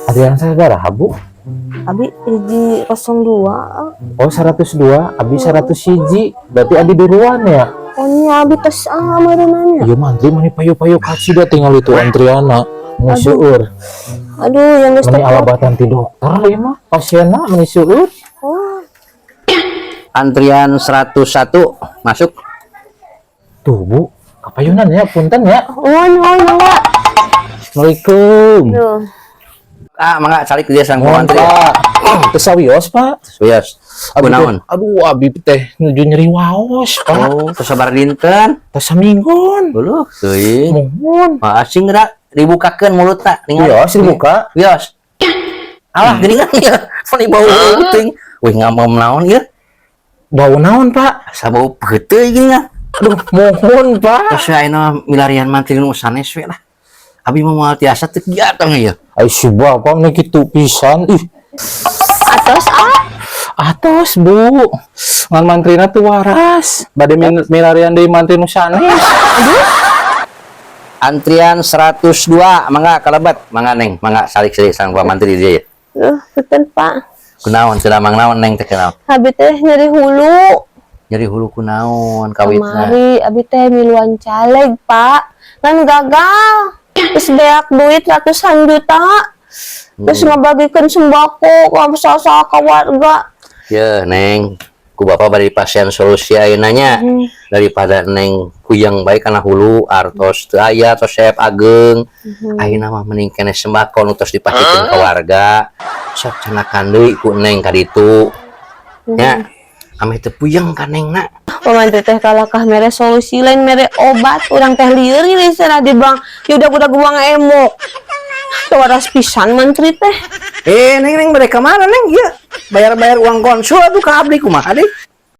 Antrian sabaraha, Bu? Abi 102. Oh, 102, abi 101. Berarti abi duluan ya? Oh nya, abi tos ah meureunanya. Iya, mantri mani payu-payu kasih dah, tinggal itu antriana. Nu seueur. Aduh, yang geus Mani teu- alabatan ti dokter ieu mah, pasienna mani seueur. Oh, Antrian 101 masuk. Tuh, Bu, kapayunan ya, punten ya. Oh, oh, mangga. Assalamualaikum. Duh. Ah, mangga calik dia sang Mohon, antri. Pak. Teu sawios, Pak. Wios. Abi Kunaon? teh, aduh, abi teh nuju nyeri waos, Pak. Oh, tos sabaraha dinten? Tos saminggon. Dulu, teuing. Mohon. Ah, asing geura dibukakeun mulutna. Wios dibuka. Wios. Alah, geuningan ya. Mani bau teuing. Wih, ngamem naon ieu? Bau naon, Pak? Asa bau peuteuy geuningan. Aduh, mohon, Pak. Terus ayeuna milarian mantri nu sanes we lah. Abi mah moal tiasa teu kiat tong ieu. Ai si bapak nih kitu pisan. Ih, Atos ah. Atos, Bu. Ngan mantrina tuh waras. Bade milarian deui mantri nu sanes. Antrian 102, mangga kalebet, mangga Neng, mangga salik salik sang Pak Mantri dia. Duh, punten, Pak. Kunaon cenah, mang naon Neng teh, kunaon? Abi teh nyeri hulu. Nyeri hulu kunaon kawitna? Kamari abi teh miluan caleg, Pak. Ngan gagal. Terus beak duit ratusan juta. Terus ngabagikeun sembako ka sasa ka warga. Ya, Neng, ku bapak bari pasien solusi ayeuna nya. Daripada Neng kuyang bae kana hulu, artos teu aya, tos seep ageng. Ayeuna mah mending keneh sembako nu tos dipasihkeun ka warga. Sok candakan deui ku Neng ka ditu. Nya, ameh teu puyeng ka Neng na. Pamantri teh kalakah mere solusi, lain mere obat. Urang teh lieur ini sana di bang. Ya udah buang emok. Teu waras pisan mantri teh. Eh, Neng, Neng mereka mana, Neng? Iya, bayar-bayar uang konsul atuh ka abdi kumaha deui?